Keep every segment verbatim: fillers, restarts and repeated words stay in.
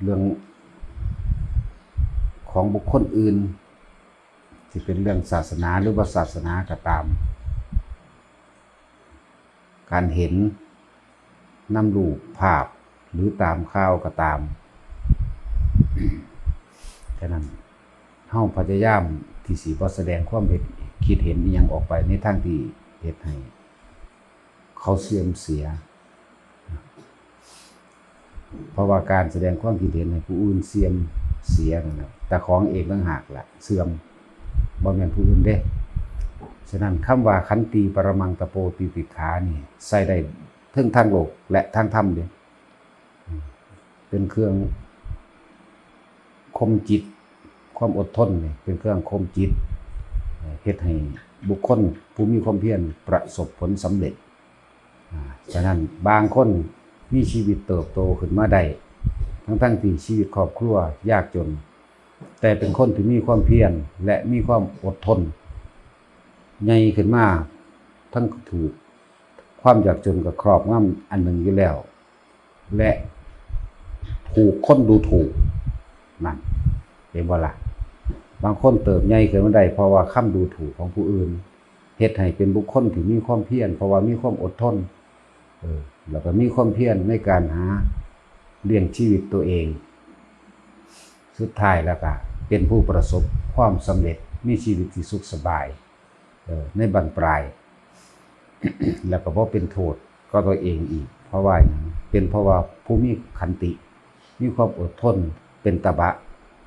เรื่องของบุคคลอื่น ที่เป็นเรื่องศาสนาหรือว่าศาสนาก็ตาม การเห็นนำรูปภาพหรือตามข่าวก็ตาม ฉะนั้นเฮาพยายามที่สิบ่แสดงความเห็น คิดเห็นอิหยังออกไปในทางที่เฮ็ดให้เขาเสื่อมเสีย เพราะว่าการแสดงความคิดเห็นให้ผู้อื่นเสื่อมเสียนั่นน่ะ แต่ของเองต่างหากละเสื่อม บ่แม่นผู้อื่นเด้ ฉะนั้นคำว่าขันติปรมังตะโปติติขานี่ ใช้ได้ทั้งทางโลกและทางธรรมเด้ เป็นเครื่องข่มจิต ความอดทนนี่เป็นเครื่องข่มจิต เฮ็ดให้บุคคลผู้มีความเพียรประสบผลสำเร็จ อ่า ฉะนั้นบางคนมีชีวิตเติบโตขึ้นมาได้ ทั้งๆที่ชีวิตครอบครัวยากจน แต่เป็นคนที่มีความเพียรและมีความอดทน ใหญ่ขึ้นมา ทั้งถูกความยากจนก็ครอบงำอันหนึ่งอยู่แล้ว และถูกคนดูถูก นั่น เห็นบ่ล่ะ บางคนเติบใหญ่ขึ้นมาได้เพราะว่าคำดูถูกของผู้อื่น เฮ็ดให้เป็นบุคคลที่มีความเพียร เพราะว่ามีความอดทน เออ แล้วก็มีความเพียรในการหาเลี้ยงชีวิตตัวเอง สุดท้ายแล้วก็เป็นผู้ประสบความสำเร็จ มีชีวิตที่สุขสบาย เออ ในบั้นปลาย แล้วก็บ่เป็นโทษกับตัวเองอีก เพราะว่าหยัง เป็นเพราะว่าผู้มีขันติ มีความอดทน เป็นตบะ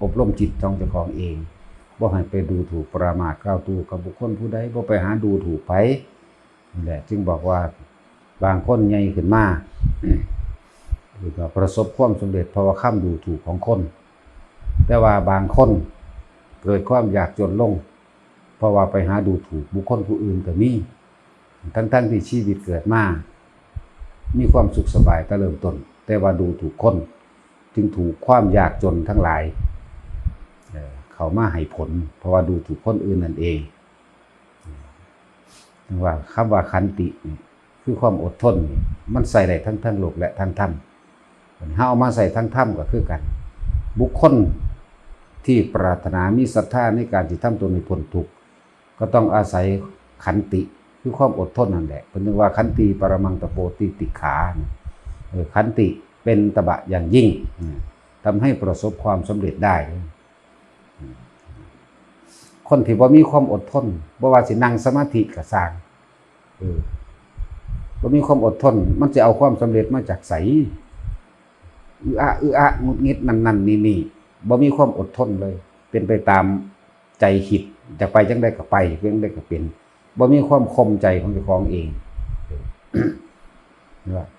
อบรมจิตของเจ้าของเอง บ่ให้ไปดูถูกประมาทกล่าวตู่กับบุคคลผู้ใด บ่ไปหาดูถูกไผ นี่แหละ จึงบอกว่าบางคนใหญ่ขึ้นมา ก็ประสบความสำเร็จเพราะว่าคำดูถูกของคน แต่ว่าบางคนเกิดความยากจนลง เพราะว่าไปหาดูถูกบุคคลผู้อื่นก็มี ทั้งๆที่ชีวิตเกิดมา มีความสุขสบายแต่เริ่มต้น แต่ว่าดูถูกคน จึงถูกความยากจนทั้งหลาย เอ่อ เข้ามาให้ผล เพราะว่าดูถูกคนอื่นนั่นเอง ว่าคำว่าขันตินี่ คือความอดทนนี่ มันใช้ได้ทั้งทางโลกและทางธรรม เฮาเอามาใช้ทางธรรมก็คือกัน บุคคลที่ปรารถนามีศรัทธาในการที่ทำตนให้พ้นทุกข์ ก็ต้องอาศัยขันติ คือความอดทนนั่นแหละ เพิ่นเรียกว่าขันติปรมังตะโปติติขา เออ ขันติเป็นตบะอย่างยิ่ง อืม ทำให้ประสบความสำเร็จได้ อืม คนที่บ่มีความอดทน บ่ว่าสินั่งสมาธิก็ซ่าง เออ บ่มีความอดทน มันจะเอาความสำเร็จมาจากไส อึอะ อึอะ หงุดหงิดนั่นนั่นนี่นี่ บ่มีความอดทนเลย เป็นไปตามใจคิด อยากไปจั่งใดก็ไป เป็นจั่งใดก็เป็น บ่มีความข่มใจของเจ้าของเอง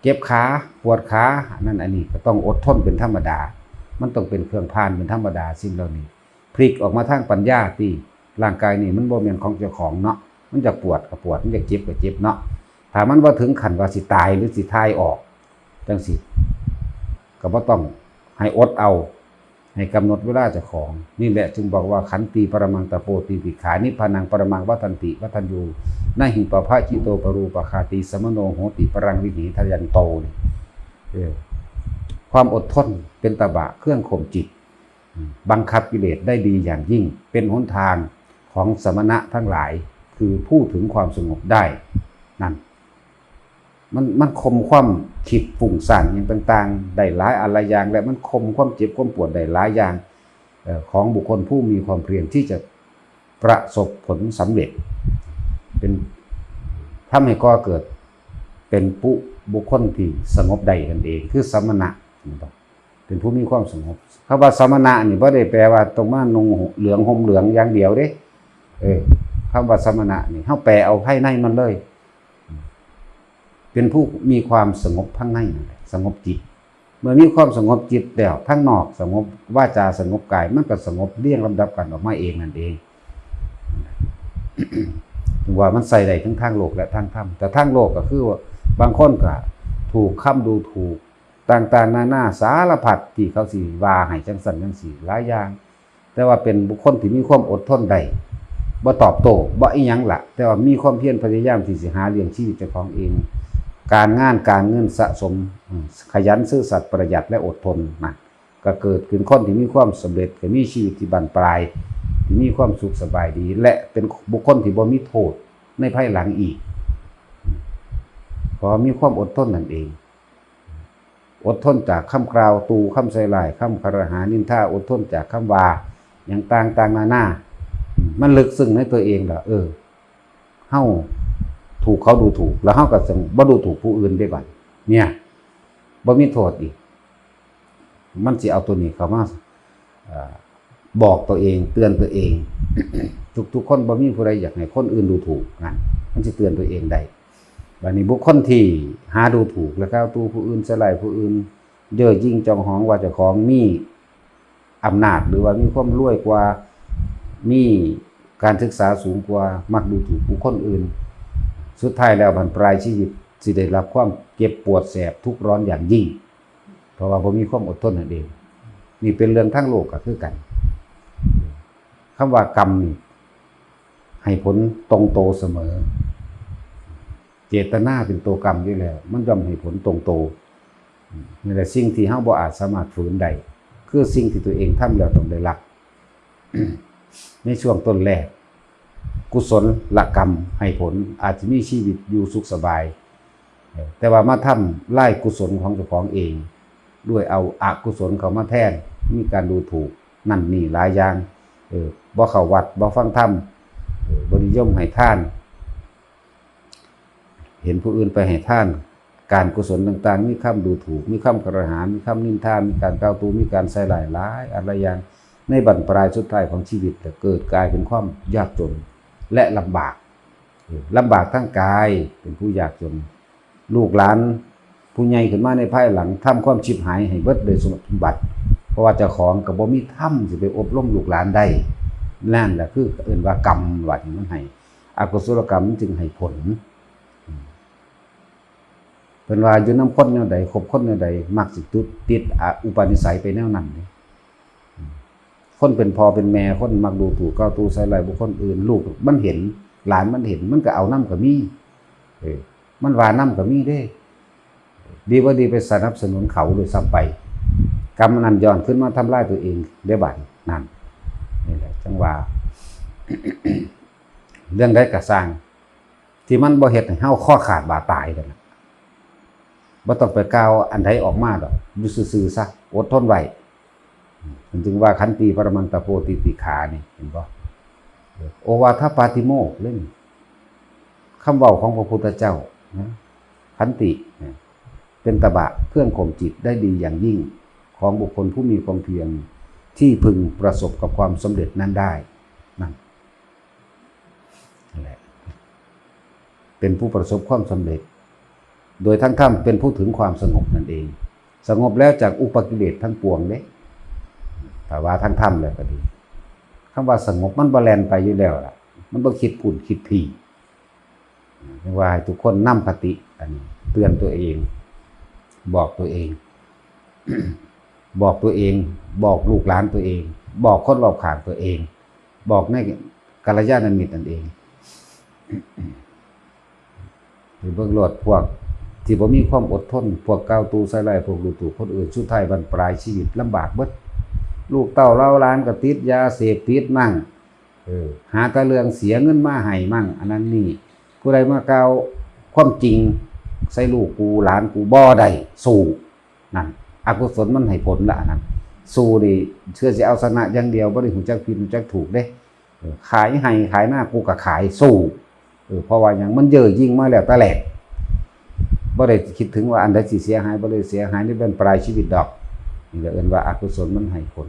เจ็บขา ปวดขา อันนั้นอันนี้ก็ต้องอดทนเป็นธรรมดา มันต้องเป็นเครื่องผ่านเป็นธรรมดา สิ่งเหล่านี้ พลิกออกมาทางปัญญาติ ร่างกายนี่มันบ่แม่นของเจ้าของเนาะ มันอยากปวดก็ปวด มันอยากเจ็บก็เจ็บเนาะ ถ้ามันบ่ถึงขั้นว่าสิตายหรือสิถ่ายออก จั่งซี้ ก็บ่ต้องให้อดเอา ให้กำหนดเวลาเจ้าของ นี่แหละจึงบอกว่าขันติปรมังตะโปติติขา นิพพานังปรมังวัฏฏันติ วัฏฏัญญู นะหิปะพะจิโตปะรูปะคาติ สมโนโหติปรังวิหิทะยันโต นี่ เออ ความอดทนเป็นตบะเครื่องข่มจิต บังคับกิเลสได้ดีอย่างยิ่ง เป็นหนทางของสมณะทั้งหลาย คือผู้ถึงความสงบได้ นั่น มัน มันข่มความคิดฟุ้งซ่านอย่างต่างๆ ได้หลายอันหลายอย่าง และมันข่มความเจ็บความปวดได้หลายอย่าง เอ่อ ของบุคคลผู้มีความเพียรที่จะประสบผลสำเร็จ เป็น ทำให้ก่อเกิดเป็นปุ บุคคลที่สงบได้นั่นเอง คือสมณะ เป็นผู้มีความสงบ คำว่าสมณะนี่บ่ได้แปลว่าต้องมานุ่งเหลืองห่มเหลืองอย่างเดียวเด้ เออ คำว่าสมณะนี่ เฮาแปลเอาภายในมันเลย เป็นผู้มีความสงบภายในนั่นแหละ สงบจิต เมื่อมีความสงบจิตแล้ว ทั้งนอกสงบ วาจาสงบ กายมันก็สงบเรียงลำดับกันออกมาเองนั่นเอง ว่ามันใช้ได้ทั้งทางโลกและทางธรรม แต่ทางโลกก็คือว่า บางคนก็ถูกคำดูถูกต่างๆ นานาสารพัดที่เขาสิว่าให้จั่งซั้นจั่งซี้หลายอย่าง แต่ว่าเป็นบุคคลที่มีความอดทนได้ บ่ตอบโต้ บ่อิหยังละ แต่ว่ามีความเพียรพยายามที่สิหาเลี้ยงชีวิตเจ้าของเอง การงานการเงินสะสม อืม ขยันซื่อสัตย์ประหยัดและอดทนนะ ก็เกิดเป็นคนที่มีความสำเร็จ ก็มีชีวิตที่บั้นปลาย ที่มีความสุขสบายดี และเป็นบุคคลที่บ่มีโทษในภายหลังอีก เพราะมีความอดทนนั่นเอง อดทนจากคำกล่าวตู่ คำใส่ร้าย คำคารหานินทา อดทนจากคำว่าหยังต่างๆนานา มันลึกซึ้งในตัวเองล่ะ เออ เฮาถูกเขาดูถูก แล้วเฮาก็จั่งบ่ดูถูกผู้อื่นได้บัดเนี่ย บ่มีโทษอีก มันสิเอาตัวนี้เข้ามา เอ่อ บอกตัวเอง เตือนตัวเอง ทุกๆคน บ่มีผู้ใดอยากให้คนอื่นดูถูกนั่น มันสิเตือนตัวเองได้ บัดนี้บุคคลที่หาดูถูก และกล่าวตู่ผู้อื่น ใส่ร้ายผู้อื่น เย่อหยิ่งจองหองว่าเจ้าของมีอำนาจ หรือว่ามีความรวยกว่า มีการศึกษาสูงกว่า มักดูถูกบุคคลอื่น สุดท้ายแล้วบั้นปลายชีวิตสิได้รับความเจ็บปวดแสบทุกข์ร้อนอย่างยิ่ง เพราะว่าบ่มีความอดทนนั่นเอง นี่เป็นเรื่องทางโลกก็คือกัน คำว่ากรรมนี่ให้ผลตรงโตเสมอ เจตนาเป็นตัวกรรมอยู่แล้ว มันย่อมให้ผลตรงโต นี่แหละสิ่งที่เฮาบ่อาจสามารถฝืนได้ คือสิ่งที่ตัวเองทำแล้วต้องได้รับ ในช่วงต้นแรก กุศลกรรมให้ผล อาจจะมีชีวิตอยู่สุขสบาย แต่ว่ามาทำลายกุศลของเจ้าของเอง ด้วยเอาอกุศลเข้ามาแทน มีการดูถูกนั่นนี่หลายอย่าง เออ บ่เข้าวัด บ่ฟังธรรม เออ บ่นิยมให้ทาน เห็นผู้อื่นไปให้ทาน การกุศลต่างๆ มีคำดูถูก มีคำคารหา มีคำนินทา มีการกล่าวตู่ มีการใส่ร้ายหลายอันหลายอย่าง ในบั้นปลายสุดท้ายของชีวิตก็เกิดกลายเป็นความยากจนและลำบาก เออ ลำบากทางกาย เป็นผู้ยากจน ลูกหลานผู้ใหญ่ขึ้นมาในภายหลังทำความชิบหายให้เบิดโดยสมบัติ เพราะว่าเจ้าของก็บ่มีธรรมสิไปอบรมลูกหลานได้ นั่นแหละคือเอิ้นว่ากรรม ว่าที่มันให้ อกุศลกรรมมันจึงให้ผล เพิ่นว่าอยู่นำคนแนวใด คบคนแนวใด มักสิติด ติดออุปนิสัยไปแนวนั้นเด้ คนเป็นพ่อเป็นแม่ คนมักดูถูกกล่าวตู่ใส่ร้ายบุคคลอื่น ลูกมันเห็น หลานมันเห็น มันก็เอานำก็มี เออ มันว่านำก็มีเด้ ดีบ่ดีไปสนับสนุนเขาด้วยซ้ำไป กรรมนั้นย้อนขึ้นมาทำลายตัวเองได้บัดนี้ นั่น นี่แหละจั่งว่า เรื่องใดก็ซ่าง ที่มันบ่เฮ็ดให้เฮาคอขาดบาดตายกันน่ะ บ่ต้องไปกล่าวอันใดออกมาดอก อยู่ซื่อๆซะ อดทนไว้ มันจึงว่า ขันติ ปรมัตถโพธิติขานี่ เห็นบ่ โอวาทปาติโมกข์เลยนี่ คำเว้าของพระพุทธเจ้านะ ขันตินะ เป็นตบะเครื่องข่มจิตได้ดีอย่างยิ่ง ของบุคคลผู้มีความเพียรที่พึงประสบกับความสำเร็จนั้นได้ นั่น นั่นแหละ เป็นผู้ประสบความสำเร็จ โดยทั้งธรรมเป็นผู้ถึงความสงบนั่นเอง สงบแล้วจากอุปกิเลสทั้งปวงเด้ ถ้าว่าทั้งธรรมแล้วก็ดี คำว่าสงบมันบ่แล่นไปอยู่แล้วล่ะ มันบ่คิดพู้นคิดพี้ เรียกว่าให้ทุกคนนำคติอันนี้เตือนตัวเอง บอกตัวเอง บอกตัวเอง บอกลูกหลานตัวเอง บอกคนรอบข้างตัวเอง บอกในกัลยาณมิตรนั่นเอง ไปเบิ่งโลด พวกที่บ่มีความอดทน พวกกล่าวตู่ใส่ร้าย พวกดูถูกคนอื่น สุดท้ายบั้นปลายชีวิตลำบากเบิด ลูกเต้าเหล่าหลานก็ติดยาเสพติดมั่ง เออ หาแต่เรื่องเสียเงินมาให้มั่ง อันนั้นนี่ ผู้ใดมากล่าวความจริงใส่ลูกกูหลานกูบ่ได้ สู้ นั่น อกุศลมันให้ผลละอันนั้น สู้นี่เชื่อสิเอาชนะอย่างเดียว บ่ได้ฮู้จักผิดฮู้จักถูกเด้ เออ ขายไฮ่ขายนากูก็ขาย สู้ เออ เพราะว่าหยัง มันเย่อหยิ่งมาแล้วแต่แรก บ่ได้คิดถึงว่าอันใดสิเสียหาย บ่ได้เสียหายในบั้นปลายชีวิตดอก นี่ก็เอิ้นว่าอกุศลมันให้ผล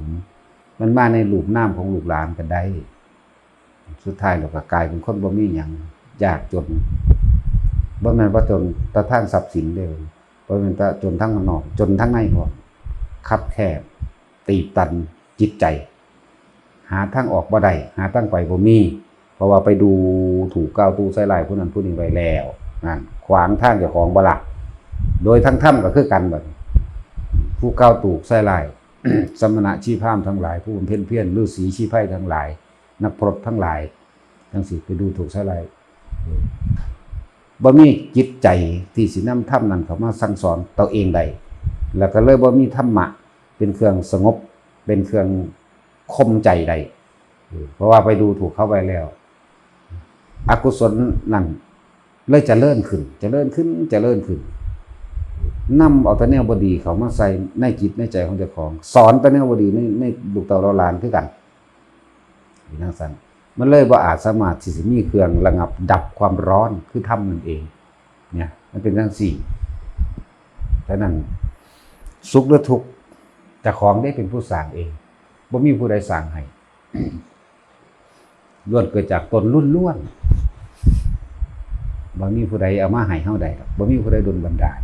มันมาในรูปนามของลูกหลานก็ได้ สุดท้ายเราก็กลายเป็นคนบ่มีหยัง ยากจน บ่แม่นว่าจนแต่ทางทรัพย์สินเด้อ บ่แม่นแต่จนทางนอก จนทางในพร้อม คับแคบ ตีบตันจิตใจ หาทางออกบ่ได้ หาทางไปบ่มี เพราะว่าไปดูถูกกล่าวตู่ใส่ร้ายผู้นั้นผู้นี้ไว้แล้ว นั่น ขวางทางเจ้าของบ่ล่ะ โดยทั้งธรรมก็คือกันบัดนี้ ผู้กล่าวตู่ใส่ร้าย สมณะชีพราหมณ์ทั้งหลาย ผู้บำเพ็ญเพียร ฤาษีชีไพรทั้งหลาย นักพรตทั้งหลาย จั่งซี้ไปดูถูกใส่ร้าย บ่มีจิตใจที่สินำธรรมนั้นเข้ามาสั่งสอนตัวเองได้ แล้วก็เลยบ่มีธรรมะ เป็นเครื่องสงบ เป็นเครื่องข่มใจได้ เออ เพราะว่าไปดูถูกเขาไว้แล้ว อกุศลนั่นเลยเจริญขึ้น เจริญขึ้น เจริญขึ้น นำเอาแต่แนวบ่ดีเข้ามาใส่ในจิตในใจของเจ้าของ สอนแต่แนวบ่ดีใน ในลูกเต้าเหล่าหลานคือกัน เป็นจั่งซั้น มันเลยบ่อาจสามารถที่สิมีเครื่องระงับดับความร้อนคือธรรมนั่นเอง เนี่ย มันเป็นจั่งซี้ ฉะนั้น สุขหรือทุกข์ เจ้าของเด้เป็นผู้สร้างเอง บ่มีผู้ใดสร้างให้ ล้วนเกิดจากตนล้วนๆ บ่มีผู้ใดเอามาให้เฮาได้ดอก บ่มีผู้ใดดลบันดาล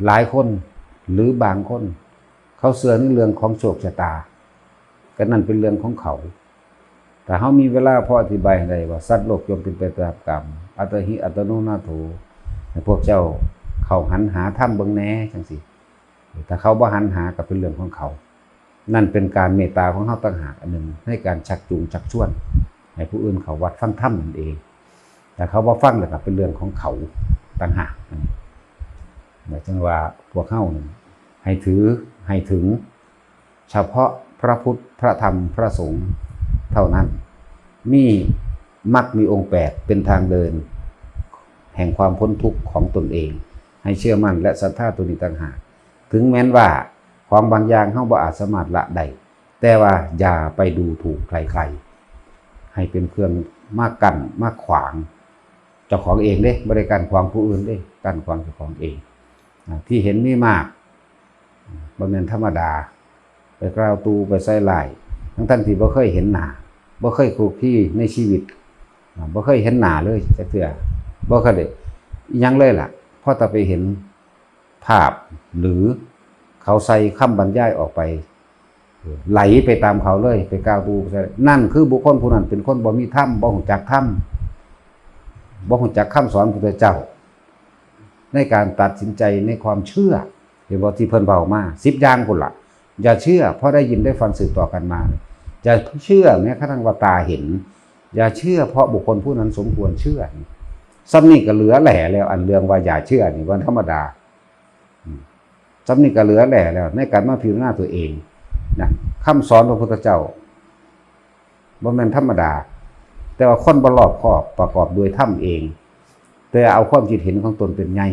หลายคนหรือบางคน เขาเชื่อในเรื่องของโชคชะตา ก็นั่นเป็นเรื่องของเขา แต่เฮามีเวลาพออธิบายให้ได้ว่าสัตว์โลกย่อมเป็นไปตามกรรม อัตตาหิ อัตตาโนนาโถ ให้พวกเจ้าเข้าหันหาธรรมเบิ่งแหน่ จั่งซี้ ถ้าเขาบ่หันหาก็เป็นเรื่องของเขา นั่นเป็นการเมตตาของเฮาต่างหากอันหนึ่ง ในการชักจูงชักชวนให้ผู้อื่นเข้าวัดฟังธรรมนั่นเอง แต่เขาบ่ฟังแล้วก็เป็นเรื่องของเขาต่างหากนั่น หมายถึงว่าพวกเฮานี่ให้ถือ ให้ถึง เฉพาะพระพุทธ พระธรรม พระสงฆ์เท่านั้น มีมรรคมีองค์แปดเป็นทางเดิน แห่งความพ้นทุกข์ของตนเอง ให้เชื่อมั่นและศรัทธาตัวนี้ต่างหาก ถึงแม้นว่าของบางอย่างเฮาบ่อาจสามารถละได้ แต่ว่าอย่าไปดูถูกใครๆ ให้เป็นเครื่องมากั้นมาขวางเจ้าของเองเด้ บ่ได้กั้นขวางผู้อื่นเด้ กั้นขวางเจ้าของเอง อ่า ที่เห็นมีมาก บ่แม่นธรรมดา ไปกล่าวตู่ ไปใส่ร้าย ทั้งๆที่บ่เคยเห็นหน้า บ่เคยคลุกคลีในชีวิต อ่า บ่เคยเห็นหน้าเลยจักเทื่อ บ่เคยได้อิหยังเลยล่ะ พอแต่ไปเห็นภาพ หรือเขาใส่คำบรรยายออกไป ไหลไปตามเขาเลย ไปกล่าวตู่ ไปใส่ นั่นคือบุคคลผู้นั้นเป็นคนบ่มีธรรม บ่ฮู้จักธรรม บ่ฮู้จักคำสอนพุทธเจ้า ในการตัดสินใจในความเชื่อ เห็นบ่ที่เพิ่นเว้ามา สิบอย่างพุ้นล่ะ อย่าเชื่อเพราะได้ยินได้ฟังสืบต่อกันมา อย่าเชื่อแม้กระทั่งว่าตาเห็น อย่าเชื่อเพราะบุคคลผู้นั้นสมควรเชื่อ ส่ำนี้ก็เหลือแหล่แล้ว อันเรื่องว่าอย่าเชื่อนี่บ่ธรรมดา อืม ส่ำนี้ก็เหลือแหล่แล้ว ในการมาพิจารณาตัวเองนะ คำสอนพระพุทธเจ้า บ่แม่นธรรมดา แต่ว่าคนบ่รอบคอบประกอบด้วยธรรมเอง แต่เอาความคิดเห็นของตนเป็นใหญ่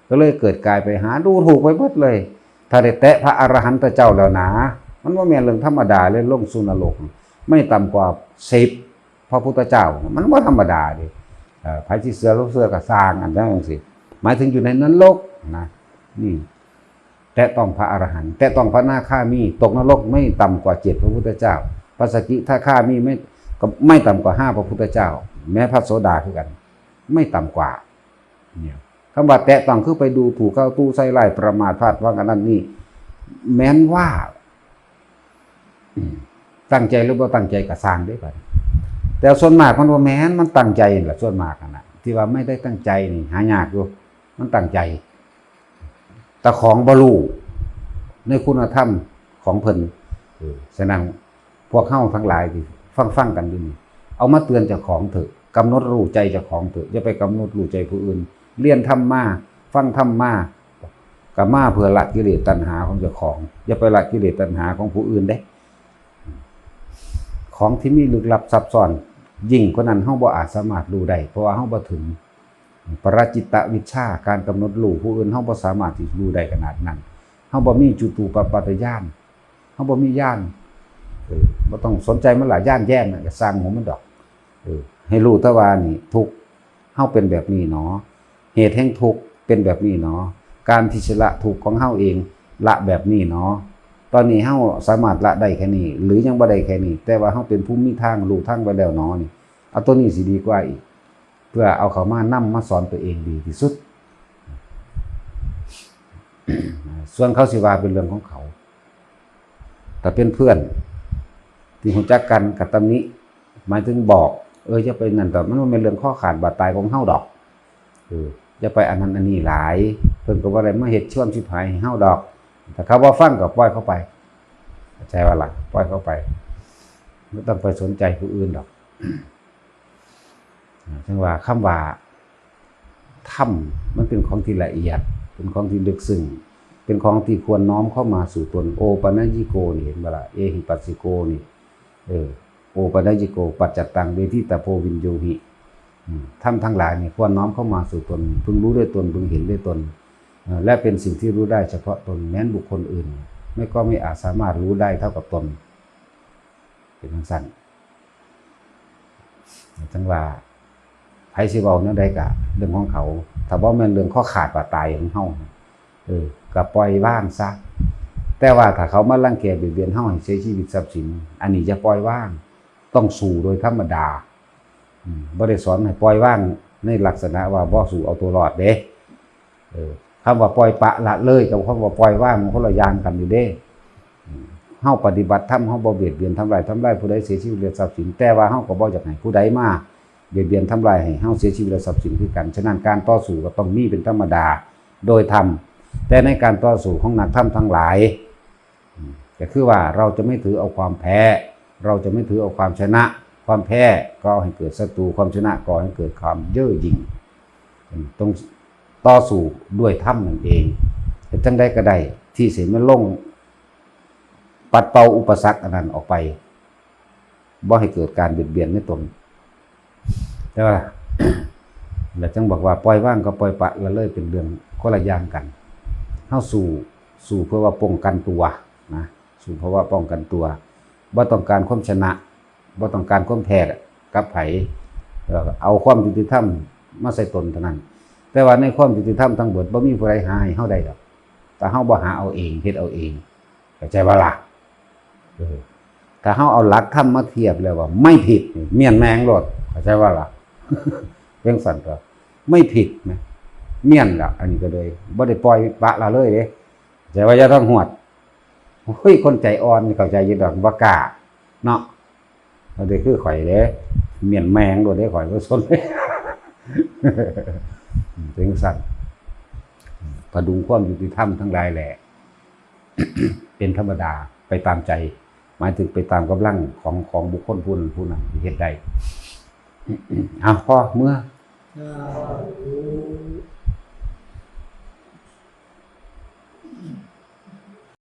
ก็เลยเกิดกลายไปหาดูถูกไปเบิดเลย ถ้าได้แตะพระอรหันตเจ้าแล้วนะ มันบ่แม่นเรื่องธรรมดาเลย ลงสู่นรก ไม่ต่ำกว่าสิบพระพุทธเจ้า มันบ่ธรรมดาเด้ เอ่อ ไผสิเชื่อบ่เชื่อก็ซ่าง อันนั้นจั่งซี้ หมายถึงอยู่ในนรกนะ นี่ แตะต้องพระอรหันต์ แตะต้องพระอนาคามี ตกนรกไม่ต่ำกว่าเจ็ดพระพุทธเจ้า พระสกิทาคามีไม่ ก็ไม่ต่ำกว่าห้าพระพุทธเจ้า แม้พระโสดาคือกัน ไม่ต่ำกว่า เนี่ย คำว่าแตะต้องคือไปดูถูกกล่าวตู่ใส่ร้าย ประมาทพลาดพลั้งอันนั้นนี่ แม้นว่า อืม ตั้งใจหรือบ่ตั้งใจก็ซ่างเด้บัดนี้ แต่ส่วนมากมันบ่แม่น มันตั้งใจนั่นล่ะ ส่วนมากนั่นน่ะ ที่ว่าไม่ได้ตั้งใจนี่หายากอยู่ มันตั้งใจ แต่ของบ่รู้ในคุณธรรมของเพิ่น เออ ฉะนั้นพวกเฮาทั้งหลายที่ฟังๆกันอยู่นี่ เอามาเตือนเจ้าของเถอะ กำหนดรู้ใจเจ้าของเถอะ อย่าไปกำหนดรู้ใจผู้อื่น เรียนธรรมมา ฟังธรรมมา ก็มาเพื่อละกิเลสตัณหาของเจ้าของ อย่าไปละกิเลสตัณหาของผู้อื่นเด้ ของที่มีลึกลับซับซ้อน ยิ่งกว่านั้นเฮาบ่อาจสามารถรู้ได้ เพราะว่าเฮาบ่ถึง ปรจิตตวิชชา การกำหนดรู้ผู้อื่น เฮาบ่สามารถที่รู้ได้ขนาดนั้น เฮาบ่มีจุตูปปาทญาณ เฮาบ่มีญาณ เออ บ่ต้องสนใจมันล่ะ ญาณแย้งน่ะ ก็ซ่างหัวมันดอก เออ ให้รู้แต่ว่านี่ทุกข์ เฮาเป็นแบบนี้หนอ เหตุแห่งทุกข์เป็นแบบนี้หนอ การที่สิละทุกข์ของเฮาเอง ละแบบนี้หนอ ตอนนี้เฮาสามารถละได้แค่นี้ หรือยังบ่ได้แค่นี้ แต่ว่าเฮาเป็นผู้มีทาง รู้ทางไว้แล้วหนอนี่ เอาตัวนี้สิดีกว่าอีก เพื่อเอาเข้ามานำมาสอนตัวเองดีที่สุด ส่วนเขาสิว่าเป็นเรื่องของเขา ถ้าเป็นเพื่อนที่รู้จักกันก็ตำหนิ หมายถึงบอก เออ อย่าไปนั่น แต่มันบ่แม่นเรื่องคอขาดบาดตายของเฮาดอก เออ อย่าไปอันนั้นอันนี้หลาย เพิ่นก็บ่ได้มาเฮ็ดความชิบหายให้เฮาดอก ถ้าเขาบ่ฟังก็ปล่อยเขาไป เข้าใจบ่ล่ะ ปล่อยเขาไป บ่ต้องไปสนใจผู้อื่นดอก อ่า จั่งว่าคำว่าธรรมมันเป็นของที่ละเอียด เป็นของที่ลึกซึ้ง เป็นของที่ควรน้อมเข้ามาสู่ตน โอปัญญิโกนี่ เห็นบ่ล่ะ เอหิปัสสิโกนี่ เออ โอปัญญิโก ปัจจัตตัง เวทิตาโพ วิญญูหิ อืม ธรรมทั้งหลายนี่ควรน้อมเข้ามาสู่ตน พึงรู้ด้วยตน พึงเห็นด้วยตน เอ่อ และเป็นสิ่งที่รู้ได้เฉพาะตน แม้นบุคคลอื่น ไม่ก็ไม่อาจสามารถรู้ได้เท่ากับตน เป็นจั่งซั้น จั่งว่า ไผสิเว้าแนวใดก็เรื่องของเขา ถ้าบ่แม่นเรื่องคอขาดบาดตายของเฮา เออ ก็ปล่อยวางซะ แต่ว่าถ้าเขามารังแกเบียดเบียนเฮาให้เสียชีวิตทรัพย์สิน อันนี้อย่าปล่อยวาง ต้องสู้โดยธรรมดา อืม บ่ได้สอนให้ปล่อยวางในลักษณะว่าบ่สู้เอาตัวรอดเด้ เออ คำว่าปล่อยปละละเลยกับคำว่าปล่อยวางมันคนละอย่างกันอยู่เด้ อืม เฮาปฏิบัติธรรม เฮาบ่เบียดเบียนทำลาย ทำลายผู้ใดเสียชีวิตและทรัพย์สิน แต่ว่าเฮาก็บ่อยากให้ผู้ใดมาเบียดเบียนทำลายให้เฮาเสียชีวิตและทรัพย์สินคือกัน ฉะนั้นการต่อสู้ก็ต้องมีเป็นธรรมดาโดยธรรม แต่ในการต่อสู้ของนักธรรมทั้งหลาย อืม ก็คือว่าเราจะไม่ถือเอาความแพ้ เราจะไม่ถือเอาความชนะ ความแพ้ก่อให้เกิดศัตรู ความชนะก่อให้เกิดความเย่อหยิ่ง อืม ต้องต่อสู้ด้วยธรรมนั่นเอง เฮ็ดจั่งใดก็ได้ที่สิมันลง ปัดเป่าอุปสรรคอันนั้นออกไป บ่ให้เกิดการเบียดเบียนในตน แต่ว่า แล้วจั่งบอกว่าปล่อยวางกับปล่อยปละละเลยเป็นเรื่องคนละอย่างกัน เฮาสู้ สู้เพื่อว่าป้องกันตัวนะ สู้เพื่อว่าป้องกันตัว บ่ต้องการความชนะ บ่ต้องการความแพ้กับไผ เอ่อ เอาความยุติธรรมมาใส่ตนเท่านั้น แต่ว่าในความยุติธรรมทั้งหมดบ่มีผู้ใดหาให้เฮาได้ดอก แต่เฮาบ่หาเอาเอง เฮ็ดเอาเอง เข้าใจบ่ล่ะ เออ ถ้าเฮาเอาหลักธรรมมาเทียบแล้วว่าไม่ผิดนี่ เมี้ยนแม่งโลด เข้าใจบ่ล่ะ จั่งซั้นก็ไม่ผิดนะ เมี้ยนละ อันนี้ก็เลยบ่ได้ปล่อยปละละเลยเด้ เข้าใจว่าอย่าต้องหวด โอ้ย คนใจอ่อนเข้าใจอยู่ดอก บ่กล้าเนาะ บ่ได้คือข่อยเด้ เมี้ยนแม่งโลดเด้ ข่อยบ่สนเลย จั่งซั้น พดุงความยุติธรรมทั้งหลายแหละ เป็นธรรมดา ไปตามใจ หมายถึงไปตามกำลังของ ของบุคคลผู้นั้นผู้นั้นที่เฮ็ดได้ เอา พอ เมือ